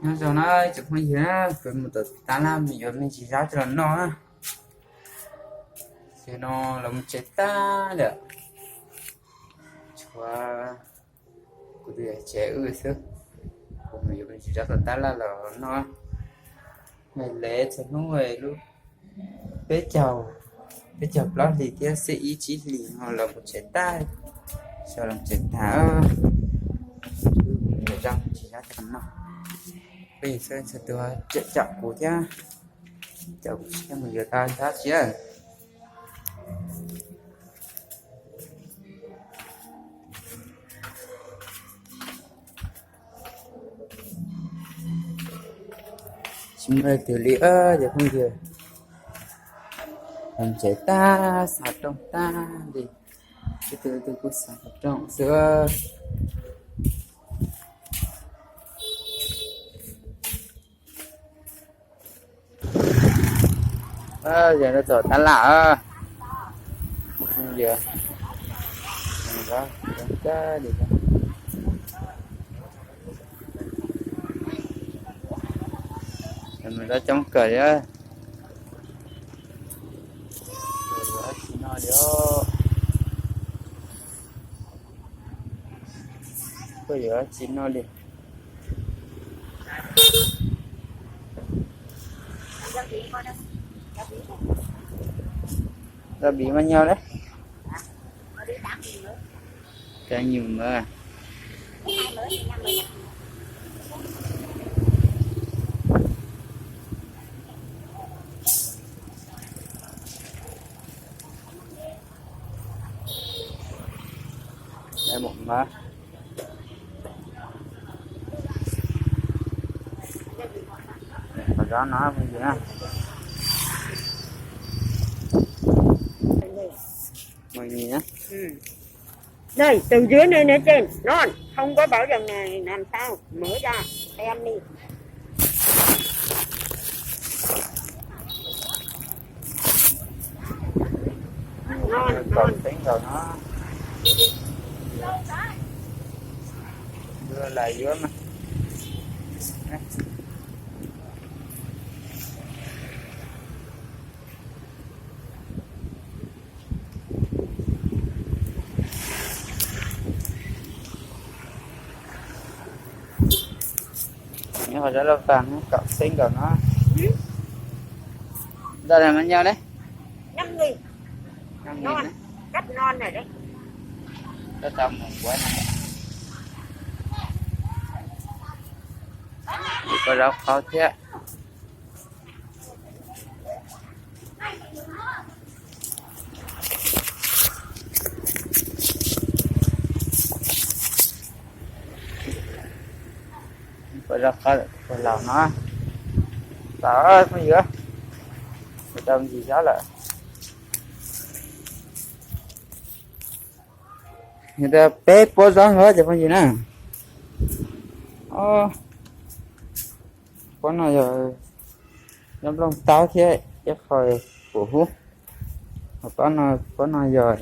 Nyob zoo na cov phooj ywg na, kuv mus tom tab laj mus yuav me ntsis zaub coj los noj na. Tam sim no los mus tsev tag lawm, tshuav kuv tus yawm tsev wb xwb. Kuv mus yuav me ntsis zaub tom tab laj los noj. Me lev txhua hnub lub peb caug, peb caug plaub hlis thiab xij ib tsib hlis no los mus tsev tag, xyov los tsev tag. Wb mus yuav zaub me ntsis zaub coj los noj. Peb yog xwb txhua tus caum kuv thiab, caum kuv thiab mus yuav tau zaub tsi. Tsis muaj leej twg li, cov phooj ywg, los tsev tag xav rooj tag li, ib tug ib tug kuj xav rooj xwb. Yog rau tom tab laj, yog zaub coob kawg li, tsis noj li, kuj yuav tsis noj li. Rau bim mas nyog lawm, cov nyuam mas. Qhov zaub no, mus nim na. Đây, từ dưới này lên trên, non, không có bảo rằng này làm sao, mở ra, xem đi. Non, non. Xeeb nkaus no. Yuav lam yuav mas. Nyob qhov zab laj vas kaum xeeb nkaus no. Ntau li mas nyob ne. Koj tau mus npuav no. Kuj zaub qhaub thiab. Kuj zaub qhaub puag laus no. Tau phooj ywg, kuv tau me ntsis zaub lawm. Yog peb pob zaub no cov phooj ywg na. Pob no yog zaub nplooj taub thiab ib qho pum hub. Ho pob no, pob no yog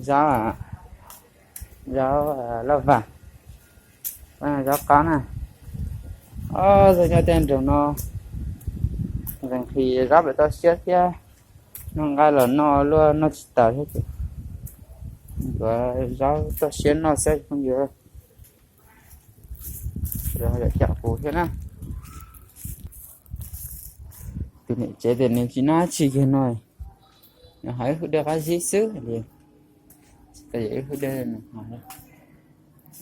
zaub, zaub laj vas, pob no zaub qab na. Ob tug nyob tej nroog no nqhis zaub pem toj siab thiab, noj nqaij los noj luaj noj tsis tas thiab ces yuav zaub toj siab noj xwb phooj ywg. Yog caum kuv thiab na. Tus niam tsev tias nws tsis noj dab tsi kiag no, nws ho ib hwj dej qab zib xwb li. Tsis tas yog ib hwj dej,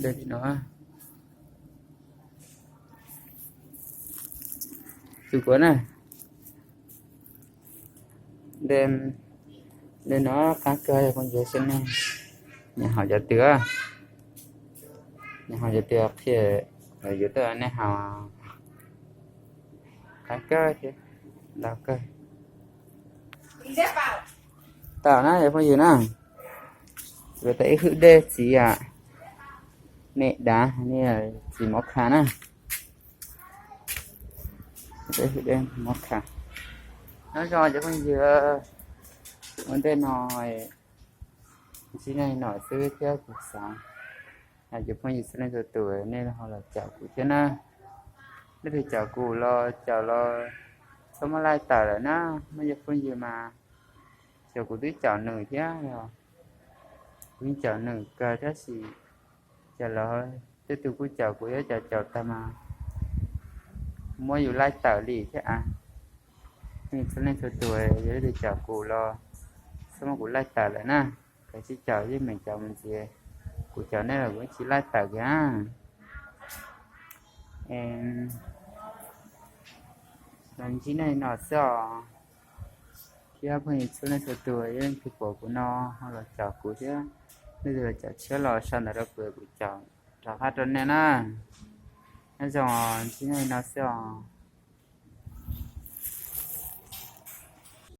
dej li no. Tus kuv na, dej no qab kawg phooj ywg, saib nej, nyiam haus cov twg, nyiam haus cov twg qhia, yus tuaj nej haus. Qab kawg thiab, ntau kawg. Tau na cov phooj ywg na, yuav tau ib hwj dej txiv, me dav, txiv mov kha na. Ib hwj dej mov kha. Nyob zoo cov phooj ywg, ua ntej no tsis neeg nom xwb thiab kuv xav hais cov phooj ywg txhua leej txhua tus nej ho los caum kuv thiab na. Leej twg caum kuv los caum los txhob muab laij tawm lawm na, muaj yog phooj ywg mas, ces kuv twb caum nws thiab os, kuv yeej caum nws kawg tab sis ces lawv tej tug kuj caum kuv thiab, caum caum tag mas muab yus laij tawm li thiab a. Txhua leej txhua tus yog leej twg caum kuv los txhob muab kuv laij tawm lawm na, kav tsij caum, yeej meem caum mus ntxiv, kuv caum nej los kuv tsis laij tawm kiag. Los ntsib nej no xwb os, thiab phooj ywg txhua leej txhua tus yog leej twg pom kuv no ho los caum kuv thiab, leej twg los caum tshiab los sau ntawv rau kuv, kuv caum rov qab rau nej na. Nyob zoo, ntsib nej no xwb os.